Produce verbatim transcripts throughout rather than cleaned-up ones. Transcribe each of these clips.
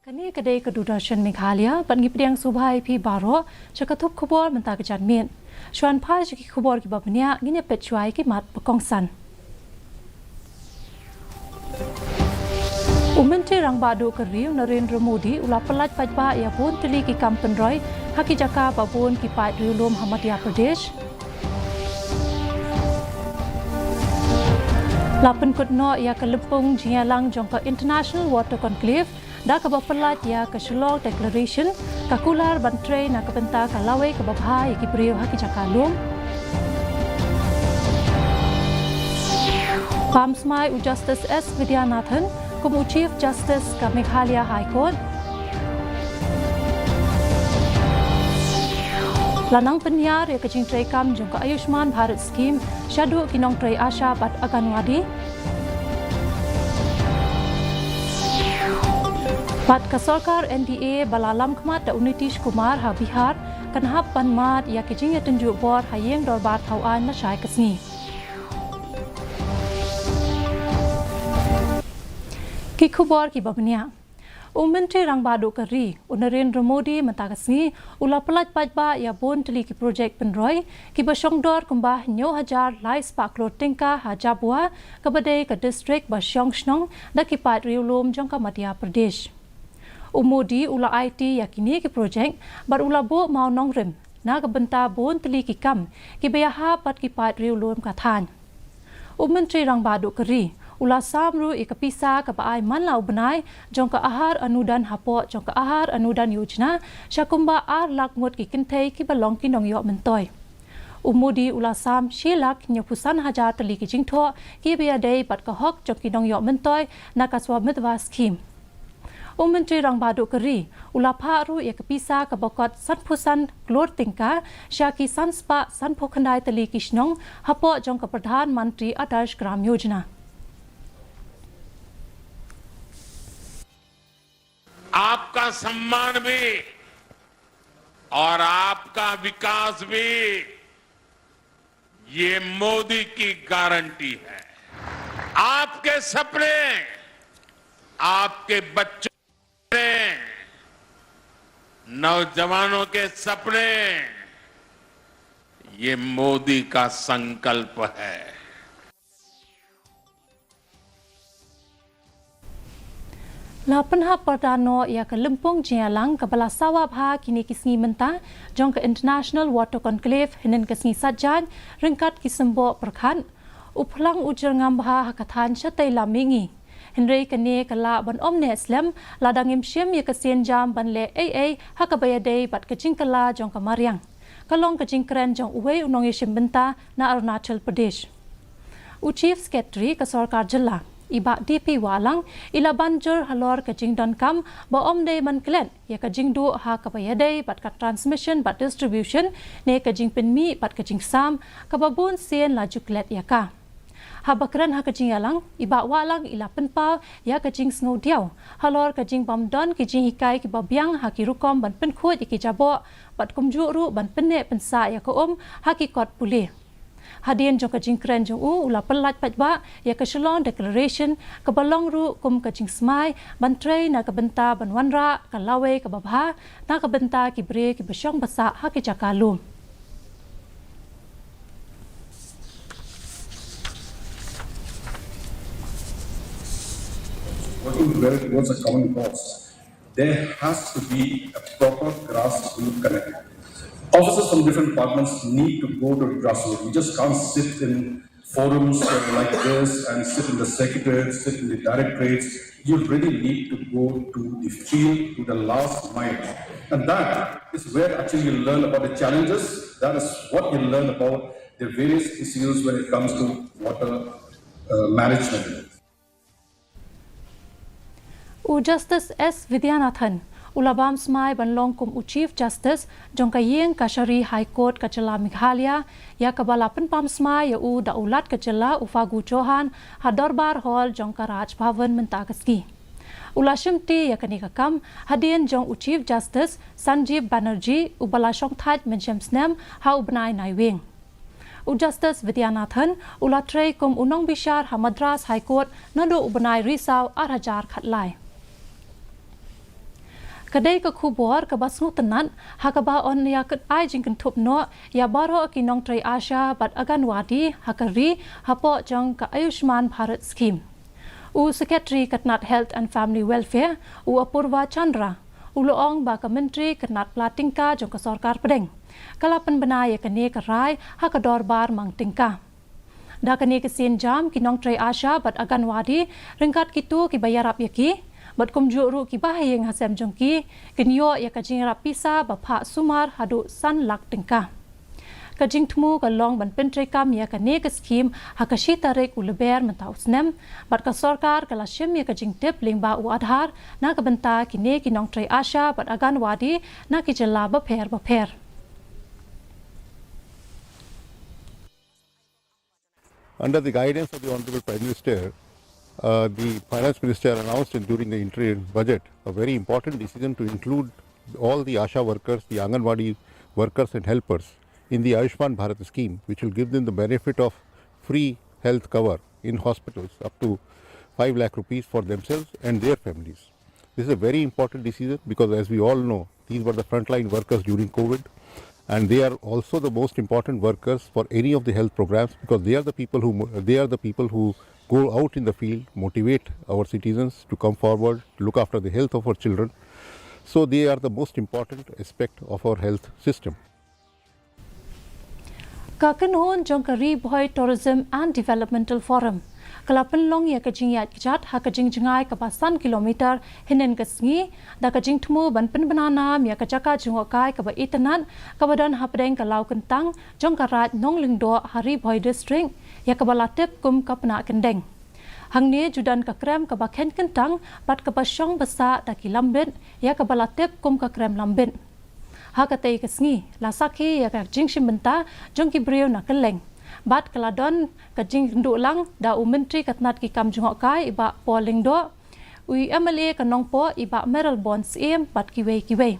Kane ka dei ka Doordarshan Meghalaya, bad ngi pdiang sngewbha ïa phi baroh sha ka thup khubor mynta ka janmiet. Shuwa ban phai sha ki khubor kiba bniah, ngin ïa peit shuwa ïa ki mat ba kongsan. U Myntri Rangbah Duh ka Ri u Narendra Modi u la pyllait paidbah ïa bun tylli ki kam pynroi ha ki jaka ba bun ki paid riewlum ha Madhya Pradesh. La pynkut noh ïa ka lympung jingïalang jong ka International Water Conclave da kaba pyllait ïa ka Shillong Declaration, ka kular ban trei na ka bynta ka lawei kaba bha ïa ki briew ha ki jaka lum. Bam smai u Justice S Vidyanathan kum u Chief Justice ka Meghalaya High Court. La nang pynïar ïa ka jingtrei kam jong ka Ayushman Bharat Scheme shaduh ki nongtrei ASHA bad Anganwadi. Bad ka sorkar N D A ba la lam khmat da u Nitish Kumar ha Bihar kan hap ban mad ïa ka jingïatynjuh bor ha ïing dorbar thaw aiñ lashai ka sngi. Ki khubor kiba bniah. U Myntri Rangbah Duh ka Ri u Narendra Modi mynta ka sngi u la pyllait paidbah ïa bun tylli ki projek pynroi kiba shongdor kumba hynñiew hajar lai spah klur tyngka ha Jhabua, kaba dei ka distrik ba shong shnong da ki paid riewlum jong ka Madhya Pradesh. U Modi u la aiti ïa kine ki projek bad u la buh mawnongrim na ka bynta bun tylli ki kam kiba ïahap bad ki paid riewlum ka thaiñ. U Myntri Rangbah Duh ka Ri u la sam ruh ïa ka pisa kaba ai man la u bnai jong ka Ahaar Anudan hapoh jong ka Ahaar Anudan Yojana sha kumba ar lak ngut ki kynthei kiba long ki nongïoh myntoi. U Modi u la sam shi lak hynñiewphew san hajar tylli ki jingthoh kiba ïadei bad ka hok jong ki nongïoh myntoi na ka Swamitvah Scheme. U Myntri Rangbah Duh ka Ri u la phah ruh ïa ka pisa kaba kot sanphew san klur tyngka sha ki san spah sanphew khyndai tylli ki shnong hapoh jong ka Pradhan Mantri Adarsh Gram Yojana. आपका सम्मान भी और आपका विकास भी, ये मोदी की गारंटी है। आपके सपने, आपके बच्चों के सपने, नौजवानों के सपने, ये मोदी का संकल्प है। La pynhap pyrda noh ïa ka lympung jingïalang kaba la sawa bha kine ki sngi mynta jong ka International Water Conclave hynnin ka sngi Saitjaiñ ryngkat ki symboh pyrkhat. U phlang u jyrngam bha ha ka thaiñ shatei lam mihngi. Hynrei kane ka lah ban ym neh slem lada ngim shim ïa ka sienjam ban leh ei ei ha kaba ïadei bad ka jingkylla jong ka mariang. Ka long ka jingkren jong uwei u nongïashim bynta na Arunachal Pradesh. U Chief Secretary ka sorkar jylla, i Bah D P Wahlang, i la ban jur halor ka jingdonkam ba ym dei ban klet ïa ka jingduh ha kaba ïadei bad ka transmission bad distribution ne ka jingpynmih bad ka jingsam kaba bun sien la ju klet ïa ka. Haba kren ha ka jingïalang, i Bah Wahlang i la pynpaw ïa ka jingsngewdiaw halor ka jingbym don ki jinghikai kiba biang ha ki rukom ban pynkhuid ïa ki jaboh bad kumjuh ruh ban pynneh pynsah ïa ka um ha ki kot pule. Hadien jong ka jingkren jong u, u la pyllait paidbah ïa ka Shillong Declaration kaba long ruh kum ka jingsmai ban trei na ka bynta ban wanrah ka lawei kaba bha na ka bynta ki briew kiba shong ba sah ha ki jaka lum. Working together towards a common cause, there has to be a proper grassroots connect. Officers from different departments need to go to grassroots. We just can't sit in forums like this and sit in the secretariat, sit in the directorates. You really need to go to the field, to the last mile. And that is where actually you learn about the challenges. That is what you learn about the various issues when it comes to water uh, management. U Justice S Vidyanathan u la bam smai ban long kum u Chief Justice jong ka ïing kashari High Court ka jylla Meghalaya, ïa kaba la pynpam smai ïa u da u Lat ka jylla u Fagu Chauhan ha Dorbar Hall jong ka Raj Bhavan mynta ka sngi. U la shimti ïa kane ka kam hadien jong u Chief Justice Sanjeev Banerjee uba la shongthait mynshem snem ha u bnai Naiwieng. U Justice Vidyanathan u la trei kum u nongbishar ha Madras High Court naduh u bnai Risaw ar hajar khatlai. Ka dei ka khubor kaba sngewtynnat ha kaba yn ïa ka ai jingkynthup noh ïa baroh ki nongtrei ASHA bad Anganwadi ha ka ri hapoh jong ka Ayushman Bharat Scheme. U Secretary ka tnat Health and Family Welfare, u Apurva Chandra, u la ong ba ka Myntri ka tnat pla tyngka jong ka sorkar pdeng ka la pynbna ïa kane ka rai ha ka dorbar mang tyngka. Da kane ka sienjam ki nongtrei ASHA bad Anganwadi ryngkat kito kiba ïarap ïa ki bad kumjuh ruh kiba ha ïing ha sem jong ki kin ïoh ïa ka jingïarap pisa ba phah sumar haduh san lak tyngka. Ka jingthmu ka long ban pyntreikam ïa kane ka skhim ha ka shi tarik u Lber mynta u snem bad ka sorkar ka la shim ïa ka jingtip lyngba u Aadhaar na ka bynta kine ki nongtrei ASHA bad Anganwadi na ki jylla bapher bapher. Under the guidance of the Honorable Prime Minister, uh, the Finance Minister announced in, during the interim budget a very important decision to include all the ASHA workers, the Anganwadi workers and helpers in the Ayushman Bharat scheme, which will give them the benefit of free health cover in hospitals up to five lakh rupees for themselves and their families. This is a very important decision because, as we all know, these were the frontline workers during COVID, and they are also the most important workers for any of the health programs because they are the people who mo- they are the people who go out in the field, motivate our citizens to come forward, look after the health of our children. So they are the most important aspect of our health system. Ka kynhun jong ka Ri Bhoi Tourism and Developmental Forum ka la pynlong ïa ka jingïaid kjat ha ka jingjngai kaba san kilometer hynnin ka sngi da ka jingthmu ban pynbna nam ïa ka jaka jngohkai kaba itynnad kaba don hapdeng ka law kyntang jong ka Raid Nonglyngdoh ha Ri Bhoi District, ïa kaba la tip kum ka Pnah Kyndeng. Hangne ju don ka krem kaba kheiñ kyntang bad kaba shong ba sah da ki lambit ïa kaba la tip kum ka krem lambit. Ha katei ka sngi la sakhi ïa ka jingshim bynta jong ki briew na kylleng bad ka la don ka jingkynduh lang da u Myntri ka tnat ki kam jngohkai i Bah Paul Lyngdoh, u MLA ka Nongpoh i Bah Mayralborn Syiem bad kiwei kiwei.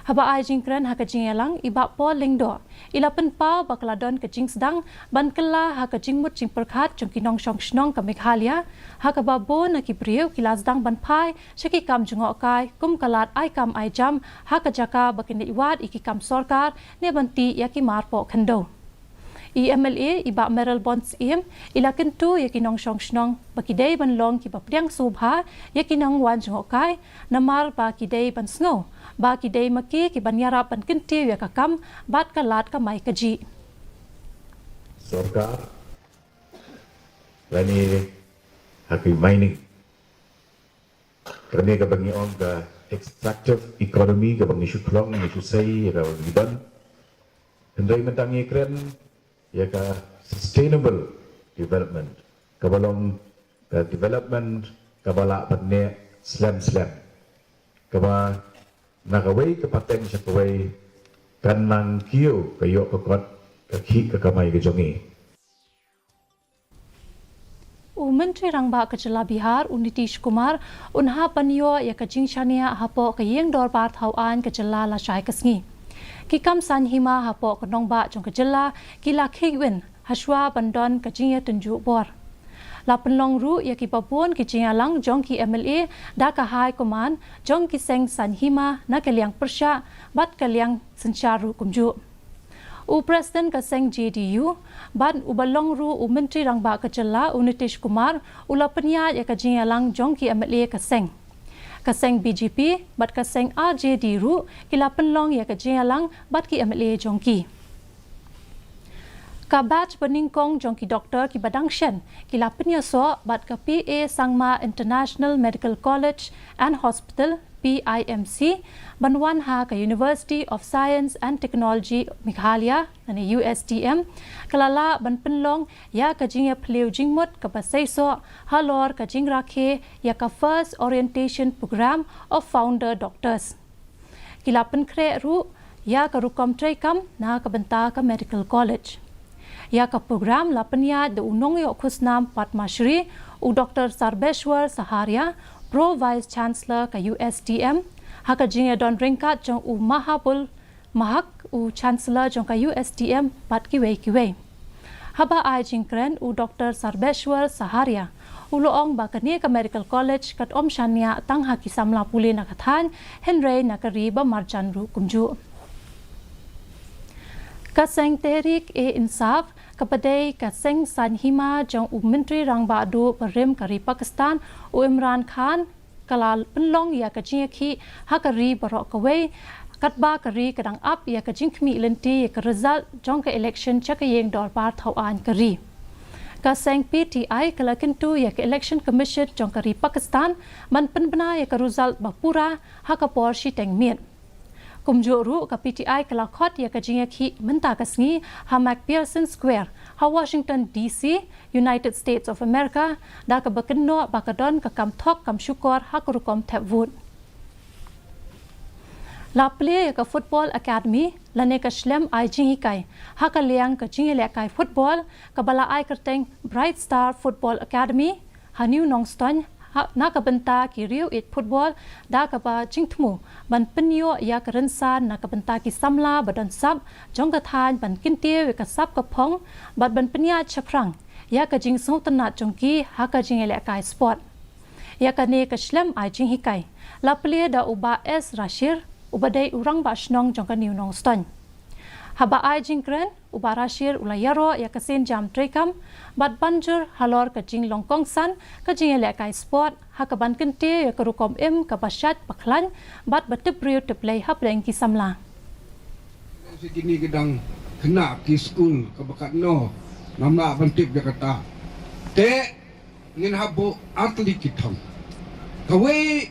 Haba ai jingkren ha ka jingïalang i Bah Paul Lyngdoh i la pynpaw ba ka la don ka jingsdang ban kylla ha ka jingmut jingpyrkhat jong ki nongshong shnong ka Meghalaya ha kaba bun na ki briew ki la sdang ban phai sha ki kam jngohkai kum ka lad ai kam ai jam ha ka jaka ba kin leit wad ïa ki kam sorkar ne ban tih ïa ki marpoh khyndew. I MLA i Bah Mayralborn Syiem i la kyntu ïa ki nongshong shnong ba ki dei ban long kiba pdiang sngewbha ïa ki nongwan jngohkai namar ba ki dei ban sngew ba ki dei ma ki ki ban ïarap ban kyntiew ïa ka kam bad ka lad kamai kajih. Sorkar lane ha ki mining, kane kaba ngi ong ka extractive economy kaba ngi shu pynlong, ngi shu sei ïa ka ba ngi don. Hynrei mynta ngi kren ïa ka sustainable development kaba long ka development kaba lah ban neh slem slem, kaba na kawei ka pateng sha kawei kan nang kiew ka ïoh ka kot ka khih ka kamai ka jong ngi. U Myntri Rangbah ka Jylla Bihar u Nitish Kumar un hap ban ïoh ïa ka jingshaniah hapoh ka ïing dorbar thaw aiñ ka jylla lashai ka sngi. Ki kam saiñ hima hapoh ka nongbah jong ka jylla ki la khih win hashwa ban don ka jingïatynjuh bor. La pynlong ruh ïa kiba bun ki jingïalang jong ki MLA da ka High Command jong ki seng saiñ hima na ka liang pyrshah bad ka liang synshar ruh kumjuh. U President ka seng JDU bad uba long ruh u Myntri Rangbah ka jylla u Nitish Kumar u la pynïaid ïa ka jingïalang jong ki MLA ka seng. Ka seng BJP bad ka seng RJD ruh ki la pynlong ïa ka jingïalang bad ki MLA jong ki. Ka batch ba nyngkong jong ki doktor kiba dang shen ki la pynïasoh bad ka P A Sangma International Medical College and Hospital, PIMC, ban wan ha ka University of Science and Technology Meghalaya lane USTM ka la lah ban pynlong ïa ka jingïaphylliew jingmut kaba seisoh halor ka jingrakhe ïa ka First Orientation Programme of Founder Doctors. Ki la pynkhreh ruh ïa ka rukom treikam na ka bynta ka Medical College. Ïa ka program la pynïaid da u nongïoh khusnam Padma Shri u Doktor Sarbeshwar Saharia, Pro Vice Chancellor ka USTM, ha ka jingïadon ryngkat jong u Mahabul Mahak u Chancellor jong ka USTM bad kiwei kiwei. Haba ai jingkren u Doktor Sarbeshwar Saharia U la ong ba kane ka Medical College kat ym shaniah tang ha ki samla pule na ka thaiñ, hynrei na ka ri ba marjan ruh kumjuh. Ka seng Tehreek-e-Insaf, kaba dei ka seng saiñ hima jong u Myntri Rangbah Duh barim ka ri Pakistan, u Imran Khan, ka la pynlong ïa ka jingïakhih ha ka ri baroh kawei, katba ka ri ka dang ap ïa ka jingkhmih lynti ïa ka result jong ka election sha ka ïing dorbar thaw aiñ ka ri. Ka seng P T I ka la kyntu ïa ka Election Commission jong ka ri Pakistan ban pynbna ïa ka result ba pura ha ka por shiteng miet. Kumjuh ruh, ka P T I ka la khot ïa ka jingïakhih mynta ka sngi ha McPherson Square ha Washington D C, United States of America, da kaba kynnoh ba ka don ka kam thok kam shukor ha ka rukom thep vote. La plie ïa ka Football Academy lane ka shlem ai jinghikai ha ka liang ka jingïalehkai football kaba la ai kyrteng Bright Star Football Academy ha New Nongstoiñ, ha, na ka bynta ki riew ïeit football, da kaba jingthmu ban pynïoh ïa ka rynsan na ka bynta ki samla ba don sap jong ka thaiñ ban kyntiew ïa ka sap ka phong bad ban pynïaid shaphrang ïa ka jingsngewtynnat jong ki ha ka jingïalehkai sport. Ïa kane ka shlem ai jinghikai la plie da u Bah S Rashir, uba dei u Rangbah Shnong jong ka New Nongstoiñ. Haba ai jingkren, u Bah Rashir u la ïaroh ïa ka sienjam treikam bad ban jur halor ka jinglong kongsan ka jingïalehkai sport ha kaban kyntiew ïa ka rukom im kaba shait ba khlaiñ bad ba tip briew tip Blei hapdeng ki samla. Sa kine ki dang khynnah ki skul kaba katno ngam lah ban tip ïa kata. Te ngin hap buh ar tylli ki thong. Kawei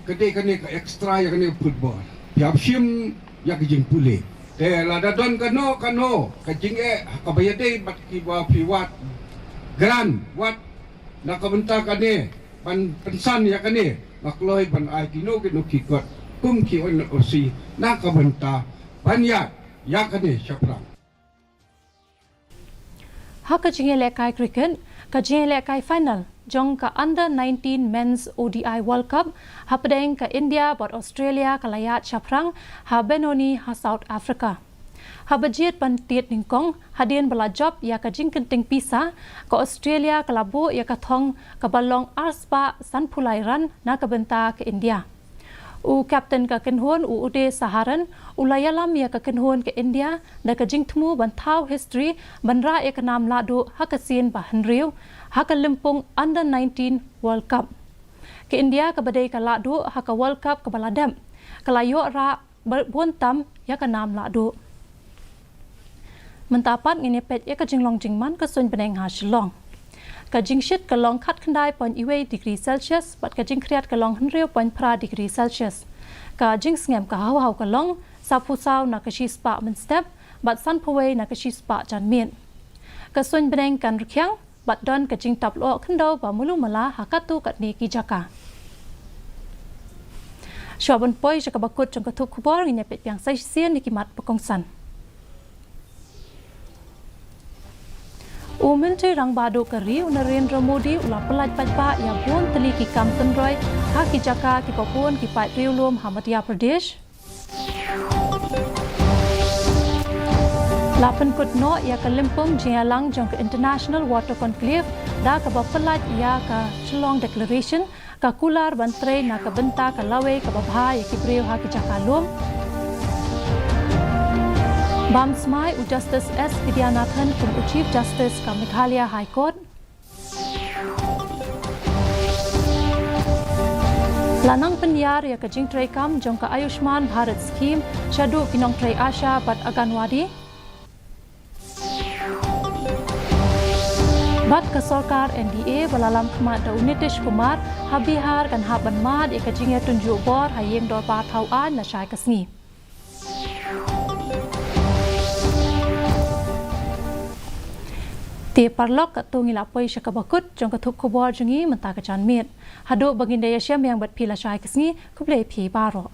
ka dei kane ka extra ïa kane ka football. Phi hap shim ïa ka jingpule. Te lada don kano kano ka jingeh kaba ïadei bad kiba phi wad grant, wat na ka bynta kane, ban pynsan ïa kane, nga kloi ban ai kino kino ki kot kum ki N O C na ka bynta ban ïaid ïa kane shaphrang. Ha ka jingïalehkai cricket, ka jingïalehkai final jong ka Under nineteen Men's O D I World Cup hapdeng ka India bad Australia ka la ïaid shaphrang ha Benoni ha South Africa. Haba jied ban tied nyngkong, hadien ba la jop ïa ka jingkynting pisa, ka Australia ka la buh ïa ka thong kaba long arspah sanphew lai run na ka bynta ka India. U kapten ka kynhun, u Uday Saharan, u la ïalam ïa ka kynhun ka India da ka jingthmu ban thaw history ban rah ïa ka nam lahduh ha ka sien ba hynriew ha ka lympung Under nineteen World Cup. Ka India kaba dei ka lahduh ha ka World Cup kaba la dep, ka la ïoh rah ba bun tam ïa ka nam lahduh. Mynta pat ngin ïa peit ïa ka jinglong jingman ka suiñ bneng ha Shillong. Ka jingshit ka long khatkhyndai point wei degree Celsius bad ka jingkhriat ka long hynriew point phra degree Celsius. Ka jingsngem ka haw haw ka long sawphew saw na ka shispah mynstep bad sanphew wei na ka shispah janmiet. Ka suiñ bneng kan rkhiang bad don ka jingtap lyoh khyndew ba malu mala ha katto katne ki jaka. Shuwa ban poi sha kaba kut jong ka thup khubor, ngin ïa peit biang sa shisien ïa ki mat ba kongsan. U Myntri Rangbah Duh ka ri, u Narendra Modi, u la pyllait paidbah ïa bun tylli ki kam tynroi ha ki jaka kiba bun ki paid riewlum ha Madhya Pradesh. La pynkut noh ïa ka lympung jingïalang jong ka International Water Conclave da kaba pyllait ïa ka Shillong Declaration, ka kular ban trei na ka bynta ka lawei kaba bha ïa ki briew ha ki jaka lum. Bam smai u Justice S Vidyanathan kum u Chief Justice ka Meghalaya High Court. La nang pynïar ïa ka jingtreikam jong ka Ayushman Bharat Scheme shaduh ki nongtrei ASHA bad Anganwadi. Bad ka sorkar N D A ba la lam khmat da u Nitish Kumar ha Bihar kan hap ban mad ïa ka jingïatynjuh bor ha ïing dorbar thaw aiñ lashai ka sngi. Te paralok, katto ngi la poi sha kaba kut jong ka thup khubor jong ngi mynta ka janmiet. Haduh ba ngin da ïashem biang bad phi lashai ka sngi, khublei phi baroh.